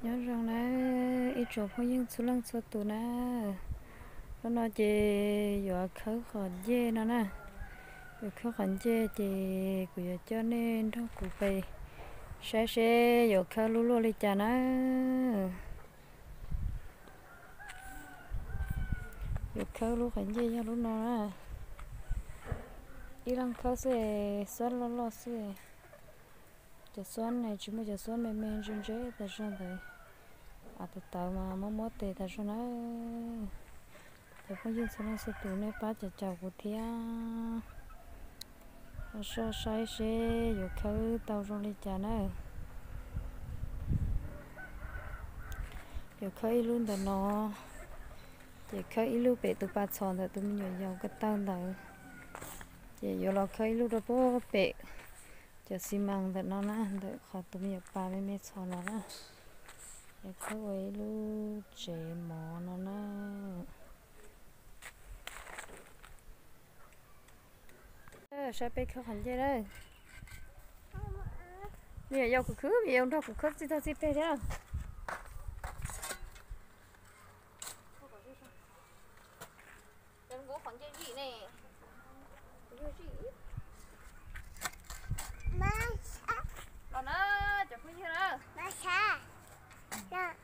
Nyob zoo na ib tsoom phooj ywg txhua leej txhua tus na. Hnub no ces yuav khawb qhov ncej no na. Yuav khawb qhov ncej ces kuv yuav coj nej nrog kuv pais saib seb yuav khawb lub luaj li cas na. Yuav khawb lub qhov ncej yog lub no na. Ib leeg khawb xwb, xob loj loj xwb. Cov xob ne tsis muaj cov xob me me ntse ntse tas zog ntawd. Tawv tawv mas muab muab tes tas zog na. Cov phooj ywg txhua leej txhua tus nej pab caum caum kuv thiab. Soj saib seb yuav khawb tau zoo li cas na. Yuav khawb ib lub ntawm no, ces khawb ib lub pem tus pas txhos ntawm tus me nyuam yaus ko taw ntawd. Ces yuav los khawb ib lub rau pem cov xi mas ntawm no na, ntawm qhov tus me nyuam pas me me txhos no na. Yuav khawb ua ib lub tsev mov no na. Saib peb khawb qhov ncej na. Me nyuam yaus khwv khwv, me nyuam yaus nrog kuv khawb txij tag txij peg thiab. Los na, cov phooj ywg na.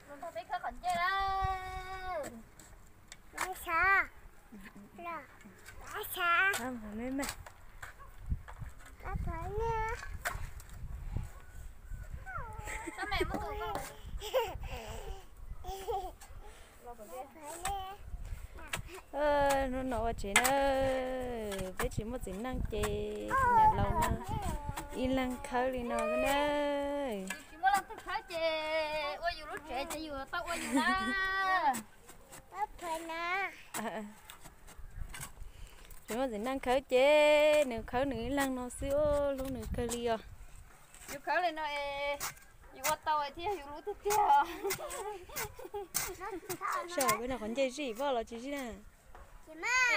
Los nrog peb khawb qhov ncej na. Hnub no ua tsev na, peb tsis muaj txiv neej ces kuv niam laus no ib leeg khawb li no na. Tsis muaj leej twg khawb ces ua yus lub tsev ces yus tau ua yus na. Tsis muaj txiv neej khawb ces nws khawb nws ib leeg no xwb, hlub nws kawg li os. Yus khawb li no es yus ua tau thiab yus lub tiag tiag. Saib peb no qhov ncej zij pom los tsis zij na.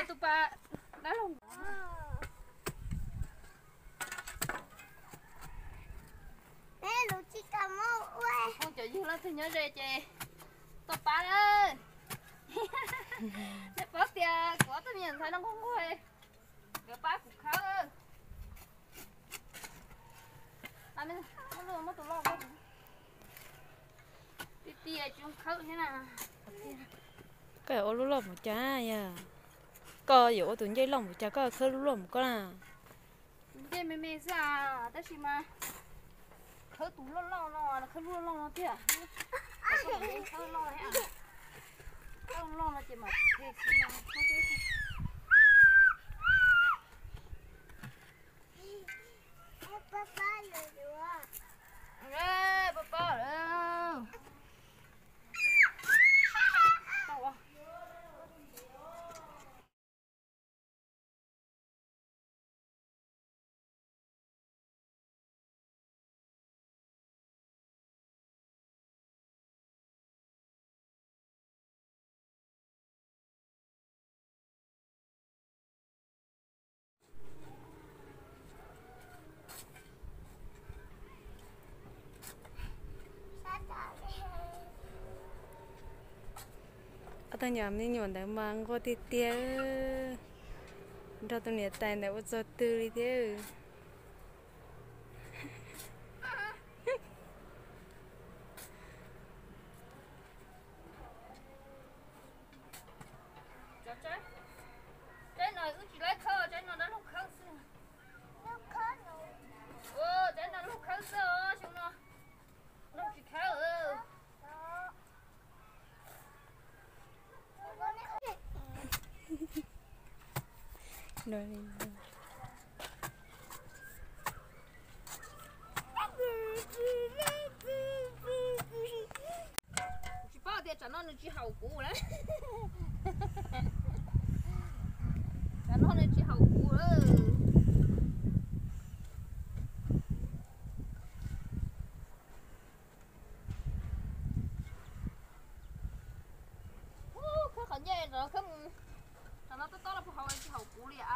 Tus pas dab laug. Peb lub tsis tau muab ua. Phooj cov ywg leej twg nyob ze ces tuaj pab na. Nej paub tias kuv ob tug me nyuam ntxhais no nquag nquag, nkawd pab kuv khawb. Muab tus loj, ti ti tsis khawb thiab na. Koj yuav ua lub loj mus cas yog? Koj yuav ua tus ncej loj mus cas koj khawb lub loj mus koj na? Tus ncej me me xwb tab sis mas khawb tus loj loj no, khawb lub loj loj no tiag. Khawb loj no ces mam Ob tug nyuam me nyuam ntawd mas nquag tiag tiag, nrog tus niam tais ntawd ua txog twg li thiab. Tsaib no wb tsis laib khawb, tsaib no dab laug khawb xwb. Tsaib no laug khawb xwb os, xyoo no laug tsis khawb. Kuv tsis paub tias tsam no nws tsis haum kuv na. Tsam no nws tsis haum kuv lawm. Khawb qhov ncej no khawb mus, tsam no tob tob los puag hauv tsis haum kuv li as.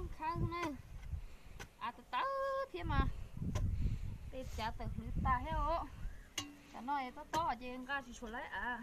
Khawb na, av tawv tawv thiab mas, peb cav tawm hwv tas thiab os. Cov no tob tob ces nqa tsis tshua laib av.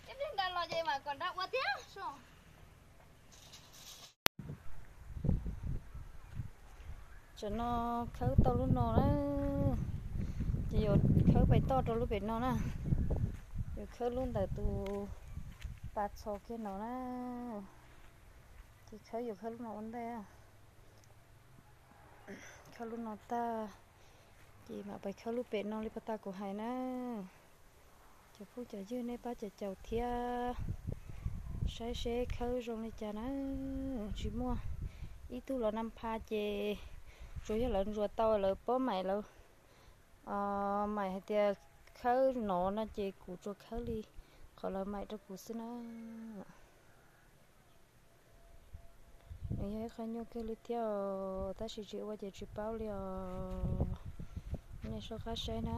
Ib pliag nrad los ces mam kom nrad ua thiab so. Tam no khawb tau lub no na, ces yuav khawb pem toj rau lub pem no na. Yuav khawb lub ntawm tus pas txhos kiag no na, ces khawb yuav khawb lub no ua ntej. Khawb lub no tag, ces mam pais khawb lub pem no li pas tas kuv hais na. Cov phooj cov ywg nej pab caum caum thiab saib seb khawb zoo li cas na. Tsis muaj ib tug los na pha ces tsuas yog lawv ntsuas tau lawv pob maim lawv maim hais tias khawb no no ces kuv tsuas khawb li qhov lawv maim rau kuv xwb na. Nws yog ib qho nyuaj kawg li thiab os, tab sis tsis ua ces tsis paub li os. Nej soj qab saib na.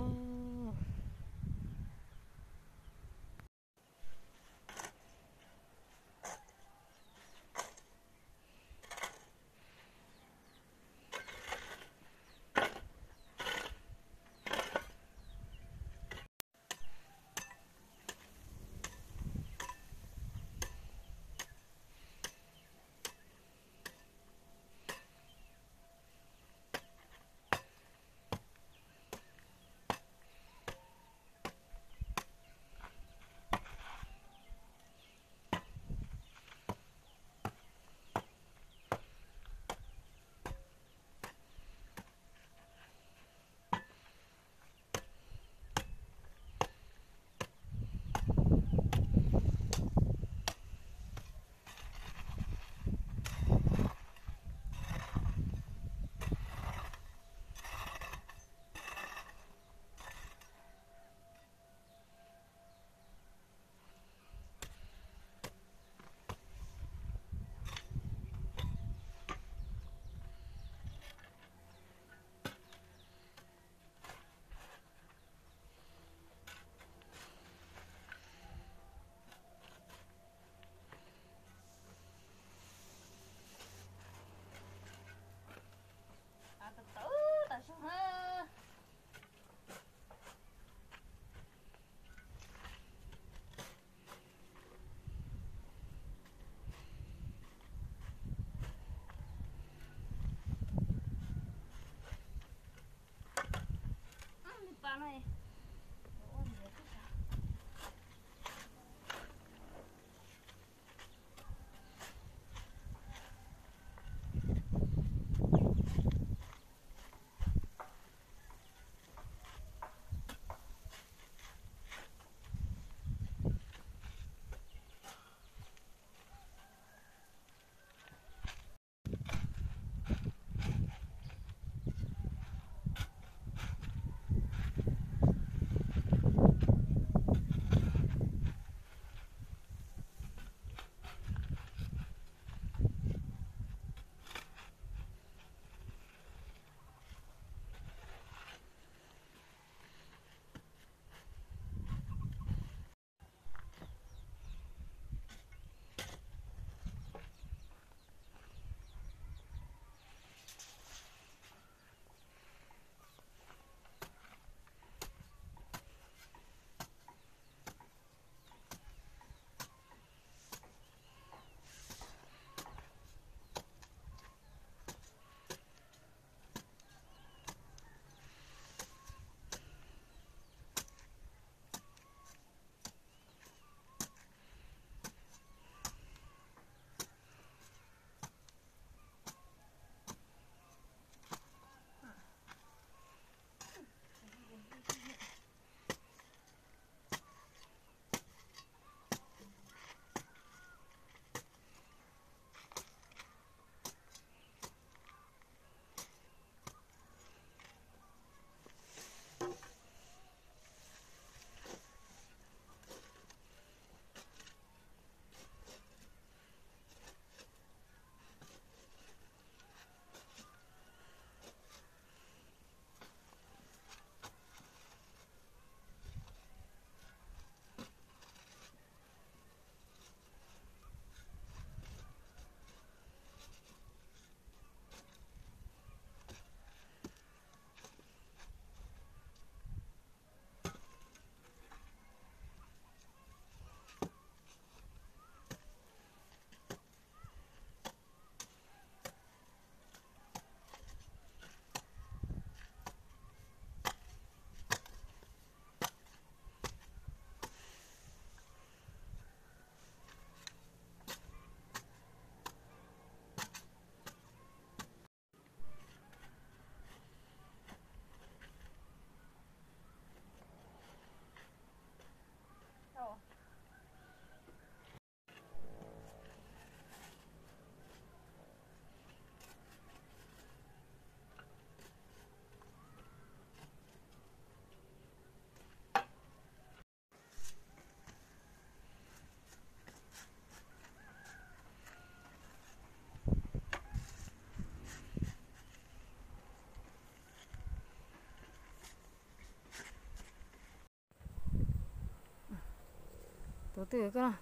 Twg koj,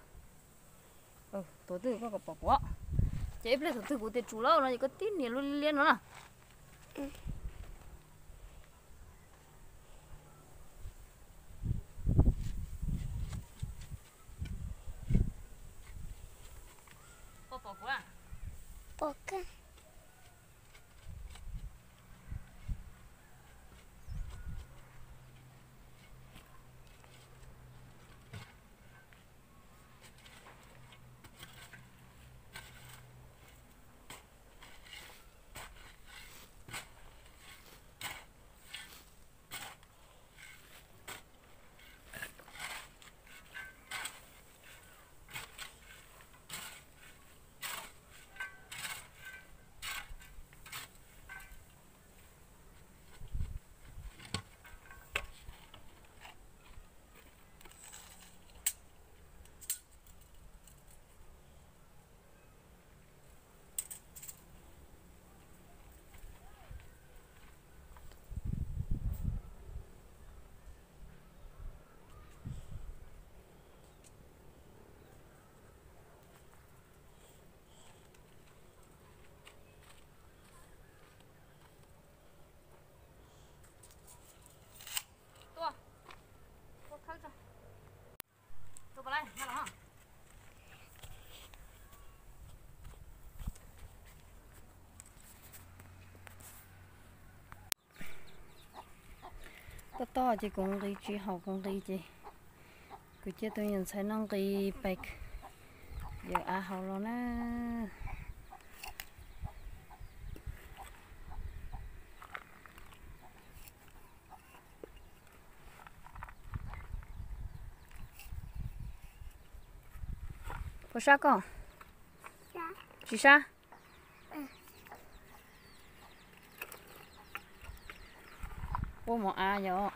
tuav twg koj kom pom kuv. Ces ib pliag thaum twg kuv tias tsum lawm no ces koj tib nias lub liab no na. Koj pom kuv a? Pom koj. Tob tob ces kuv nqis tsis haum kuv nqis ces kuv cia tus me nyuam ntxhais no nqis pem yawm av hauv los na. Puas sab koj? Tsis sab. Quaj mos av yom.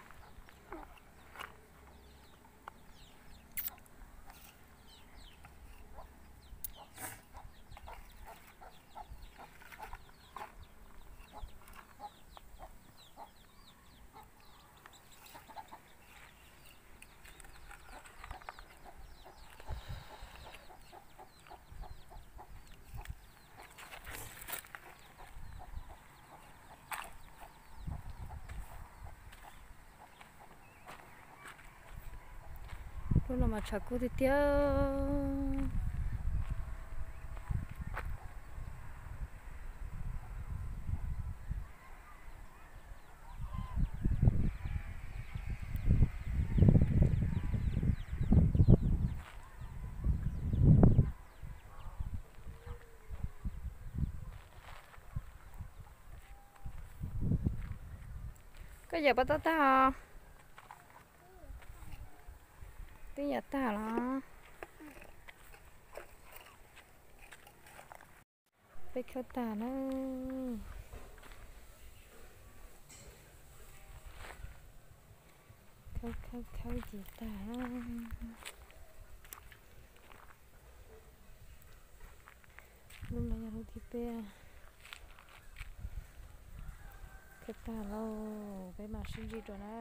Lub no mas tshav kub tiag tiag. Koj yawm paj tob tag os? Twb yawm tag los? Peb khawb tag na. Khawb khawb khawb ces tag. Lub no yog lub thib peb. Khawb tag lauj, peb mam sib ntsib dua na.